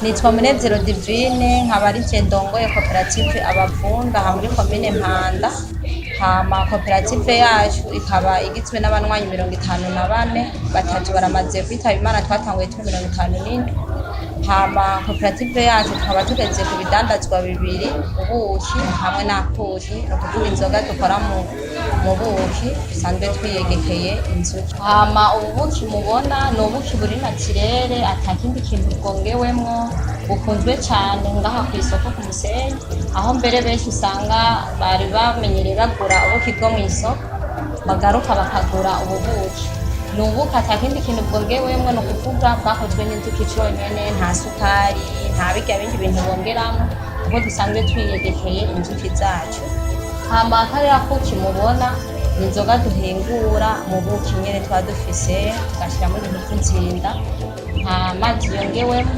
Nitwa Munezero Divine, nkaba ari je ndongoye koperative Abavunda aha muri komine Mpanda. Hama koperative yacu ikaba igizwe n'abanywanyi 54, batatu baramaze kwitaba Imana, twatanguye turi 57. Hama koperative yacu tukaba tugeze ku bidandazwa bibiri, ubuki hamwe n'akuki, ni ukuvuga inzoga dukora mu buki dusanzwe twiyegekeye inzuki. Hama ubu buki mubona ni ubuki buri naturel, ata kindi kintu bwongewemwo, bukunzwe cane ngaha kw'isoko ku Musenyi, aho mbere benshi usanga bari bamenyereye bagura ubuki bwo mw'isoko, bagaruka bakagura ubu buki. Ni ubuki ata kindi kintu bwongewemwo, ni ukuvuga bwakozwe n'inzuki conyene, nta sukari, nta birya bindi bintu bongeramwo, kuko dusanzwe twiyegekeye inzuki zacu. Hama kariya kuki mubona ni inzoga duhingura mu buki nyene tuba dufise, tugashiramwo ibintu vy'inzinda, nta mazi yongewemwo.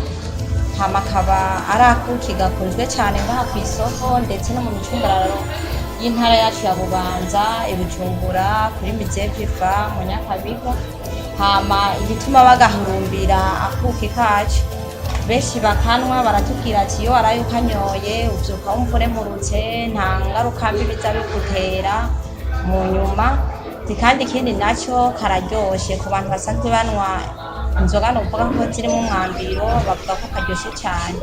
Hama akaba ari akuki gakunzwe cane ngaha kw'isoko, ndetse no mu micungararo y'intara yacu ya Bubanza, i Bujumbura, kuri Mizeviva, mu Nyakabiga. Hama igituma bagahurumbira akuki kacu, benshi bakanwa baratubwira ati: "Iyo waraye ukanyoye uvyuka wumva uremurutse, nta ngaruka mbi biza bigutera mu nyuma." Kandi ikindi naco, kararyoshe ku bantu basanzwe banwa inzoga novuga ko zirimwo umwambiro, bavuga ko karyoshe cane.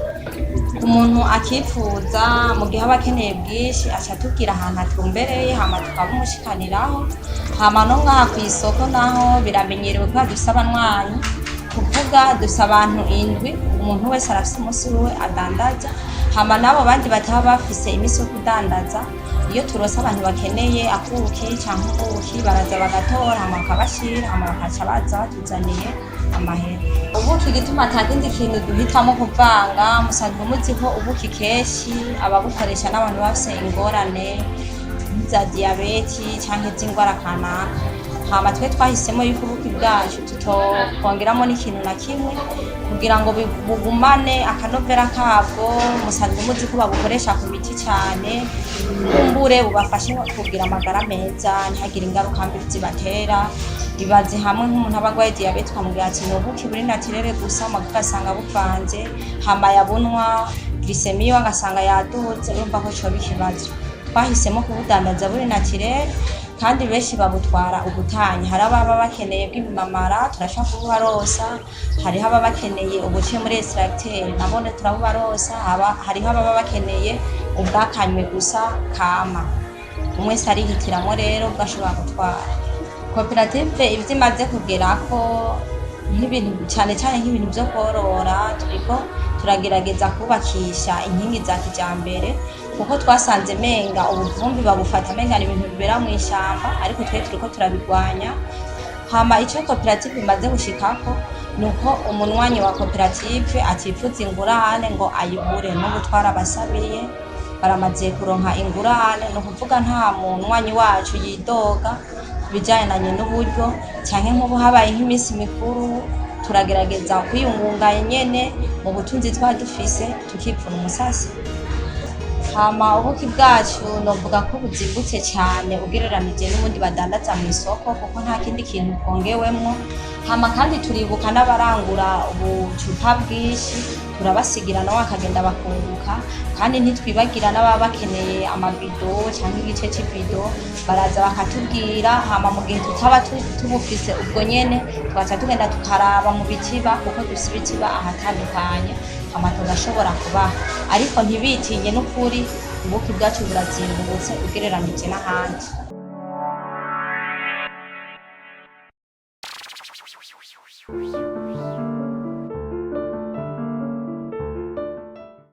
Ku muntu akipfuza, mu gihe aba akeneye bwinshi, aca atubwira ahantu atumbereye, hama tukabumushikaniraho. Hama no ngaha kw'isoko naho biramenyerewe kubera dufise abanywanyi, kuvuga dufise abantu indwi, umuntu wese arafise umunsi wiwe adandaza. Hama n'abo bandi bataba bafise imisi yo kudandaza, iyo turonse abantu bakeneye akuki canke ubuki, baraza bagatora, hama bakabashira, hama bakaca baza batuzaniye amahera. Ubuki igituma ata kindi kintu duhitamwo kuvanga, musanzwe muzi ko ubuki kenshi ababukoresha n'abantu bafise ingorane nk'iza diyabeti canke iz'ingwara kanaka. Hama twe twahisemo yuko ubuki bwacu tutokongeramwo n'ikintu na kimwe kugira ngo bugumane akanovera kabwo. Musanzwe muzi ko babukoresha ku miti cane, kumbure bubafashe kugira amagara meza, ntihagire ingaruka mbi zibatera. Ibaze hamwe nk'umuntu aba agwaye diyabete, ukamubwira ati ni ubuki buri naturel gusa, muga ugasanga buvanze, hama yabunwa glycémie yiwe agasanga yaduze, urumva ko coba ikibazo. Twahisemo kubudandaza buri naturel, kandi benshi babutwara ubutanye. Hari ababa bakeneye bw'ibimamara, turashobora kububarosa. Hariho ababa bakeneye ubuciye muri extracteur, nabone turabubarosa. Hariho ababa bakeneye ubwakanywe gusa kama. Umwe wese arihitiramwo rero ubwo ashobora gutwara. Koperative ivyo imaze kugerako, nk'ibintu cane cane nk'ibintu vyo korora, turiko turagerageza kubakisha inkingi za kijambere, kuko twasanze menga ubuvumbi babufata menga ni ibintu bibera mw'ishamba, ariko twe turiko turabigwanya. Hama ico koperative imaze gushikako nuko umunywanyi wa koperative atifuza ingurane ngo ayibure. N'ubu twarabasabiye, baramaze kuronka ingurane. Ni ukuvuga nta munywanyi wacu yidoga ku bijanye n'uburyo, canke nk'ubu habaye nk'imisi mikuru, turagerageza kwiyungunganya nyene mu butunzi twaba dufise, tukipfuna umusasi. Hama ubuki bwacu novuga ko buzimbutse cane ugereranije n'ubundi badandaza mw'isoko, kuko nta kindi kintu bwongewemwo. Hama kandi turibuka n'abarangura ubucupa bwinshi, turabasigira nabo bakagenda bakunguka. Kandi ntitwibagira n'ababa bakeneye amabido canke igice c'ibido, baraza bakatubwira. Hama mu gihe tutaba tubufise ubwo nyene, tugaca tugenda tukaraba mu bitiba, kuko dufise ibitiba ahatandukanye, hama tugashobora kubaha. Ariko ntibitinye, n'ukuri ubuki bwacu burazimbutse ugereranije n'ahandi.